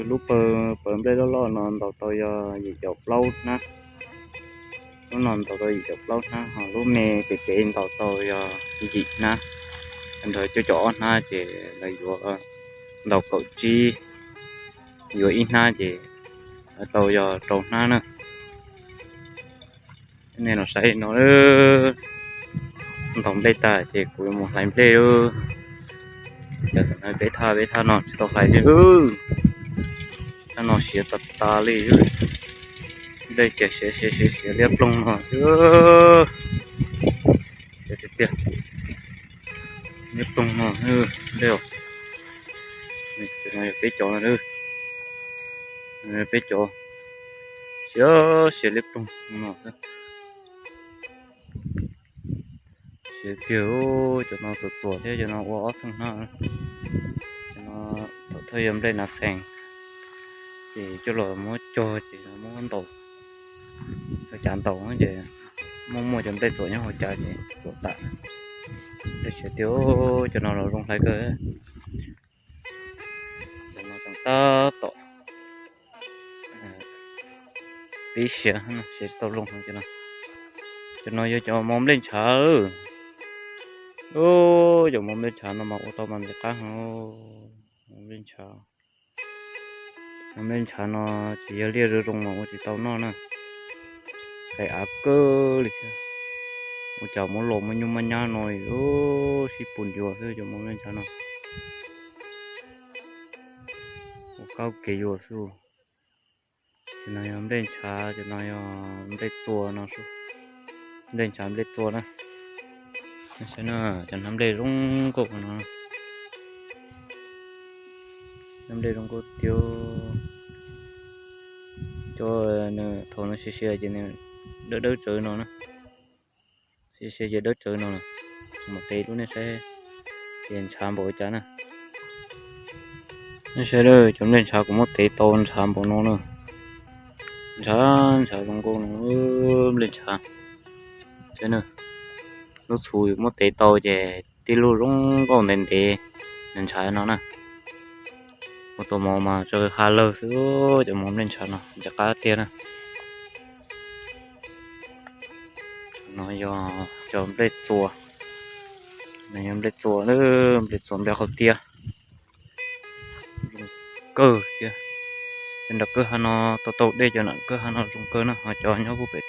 Lub pawg pawg nplej loj loj no ntaus tau yog yim caum plaub hnab. Lub no ntaus tau yim caum plaub hnab, ho lub me pem pem ntaus tau yog yim hnab. Nrog cuaj caum ob hnab ces lawv yuav ntaus kaum tsib, yuav ib hnab ces tau yog rau hnab na. Nej los saib no, ntaus nplej tag ces kuv mus hlais nplej lawm. Cov peb thaj peb thaj no tsis tau hlais li. Thaj no siav tas tas li. Nplej ces siav siav siav siav liab ploog no xwb. Tiag tiag, liab ploog no nplej. Cov no yog peb cov no, peb cov siav siav liab ploog no. Siav kiag, cov no txuas txuas thiab, cov no ua ob txheej hnab. Cov no thaum thawj yog nplej nas xees, ces coj los muab cog ces muab ntaus, cov cav ntaus ces muaj muaj cov nplej txuas nyob hauv cav ces txuas tas. Nplej siav tiag, cov no los zoo hlais kawg. Cov no tseem tab tom pib siav, siav tsis tau zoo heev cov no. Cov no yog cov mov nplej ntshav. Cov mov nplej ntshav no mas ua tau mas ntxim qab heev. Mov nplej ntshav, mov nplej ntshav no tsis yog liaj zoo zoo mas ua tsis tau noj na. Xaiv av kawg li thiab. Ua cas muab los muaj nyuj muaj nyab no sib pus yuav xwb cov mov nplej ntshav no. Ua qab kev yuav xwb. Cov no yog nplej ntshav, cov no yog nplej txua no, nplej ntshav nplej txua na. Saib na, cov hnab nplej zoo nkauj no. Hnab nplej zoo nkauj tiag. Cov nws thaum nws siav siav ces nws dawb dawb tsawv no na. Siav siav ces dawb tsawv no. Mus tes lub nej saib, ces ntshav npaum cas na. Nej saib, cov nplej ntshav kuv muab tev tau ntshav npaum no na. Ntshav ntshav zoo nkauj no, nplej ntshav. Saib na, lub txhuv muab tev tau ces tib lub zoo nkauj ntev ntev, ntshav no na. Ua tus mov mas tso ha lawg xwb, cov mov nplej ntshav no ntxim qab tiag na. No yog cov nplej txua, no yog nplej txua, nplej txua nplej qhov tiab. Zoo kawg thiab. Cov nram kwj ha no tau tau dej, cov nram kwj ha no zoo kawg na, ho cov nyob kuj pem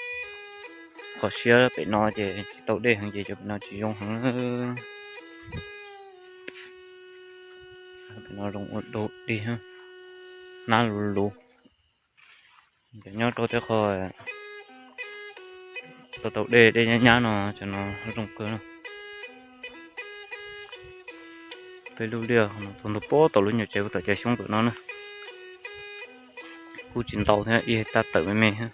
qhov siab pem no ces tsis tau dej heev ces cov pem no tsis zoo heev. Pem no zoo ua dau dig, hnab luv luv. Cov nyob rau tej qho tau tau dej dej nyab nyab no, cov no zoo kawg na. Peb lub liaj no tus ntug pob tom lub nyuam tsev kuv tom cov xyoob ntawm no na, kuj tsis ntau thiab, ib hais tawm me me thiab.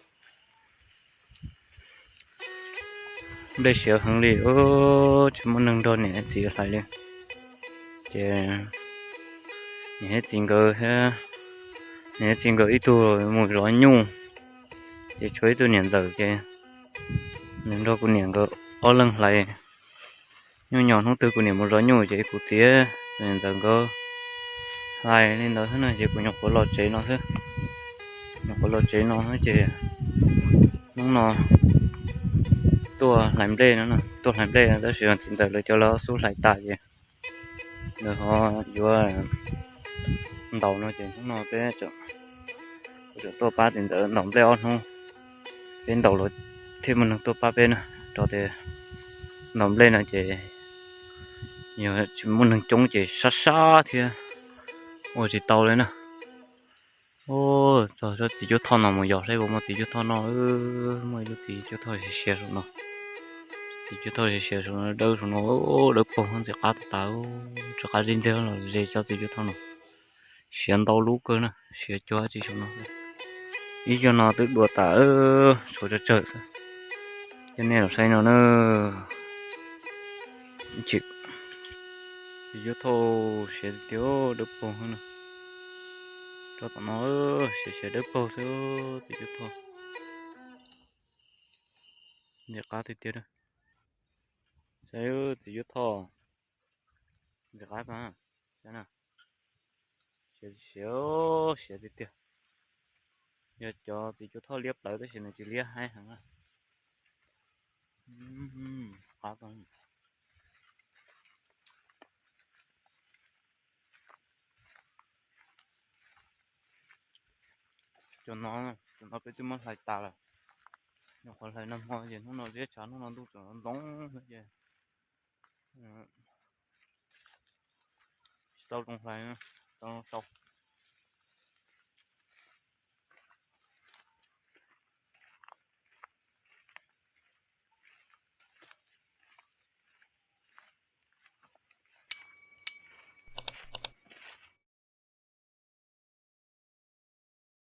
Nplej siav heev li, tsis muaj neeg nrog niam txiv hlais li. Ces niam thiab txiv nkawd thiab, niam thiab txiv nkawd ib tug mus zov nyuj, ces tshuav ib tug niam ntxawm ces nws nrog kuv niam nkawd ob leeg hlais. Nyuj nyos hnub twg kuv niam mus zov nyuj ces kuv txiv, niam ntxawm nkawd hlais li ntawd xwb na, ces kuv nyuam qhuav los tsev no xwb. Nyuam qhuav los tsev no xwb ces hnub no tuaj hlais nplej no, tuaj hlais nplej no tab sis txiv ntxawm lawv cov lawv xub hlais tas ces lawv ho yuav ntaus no ces hnub no peb tseem, kuv tseem tuaj pab txiv ntxawm ntaus nplej ob hnub. Peb ntaus los thiaj muaj neeg tuaj pab peb na, rau tias ntaus nplej no ces yog tsis muaj neeg coob ces sab sab thiab ua tsis tau li na. Txog tsob txiv cuab thoj no mus yos saib puas muaj txiv cuab thoj noj. Muaj ib lub txiv cuab thoj siav saum no, txiv cuab thoj siav saum no, dawb saum no, dawb paug ntxim qab tas tas, tsis qab zib ntxiag los ze tsob txiv cuab thoj no. Siav ntau lub kawg na, siav cuag dab tsi saum no. Ib co no twb dua tas, tshuav tsawg tsawg xwb. Coj nej los saib no na. Txiv cuab thoj siav tiag tiag, dawb paug na. Rau tom no siav siav dawb paug xwb, txiv cuab thoj. Ntxim qab tiag tiag. Saib txiv cuab thoj, ntxim qab kawg. Siav, siav tiag tiag. Yog cov txiv cuab thoj liab plawv tab sis nws tsis liab heev. Qab tag. Cov no, cov no peb twb muab hlais tas lawm. Nyuam qhuav hlais nag hmo ces hnub no ziab tshav, hnub no ntuj tseem ntoo ces tsis tau zoo hlais, tau zoo sau.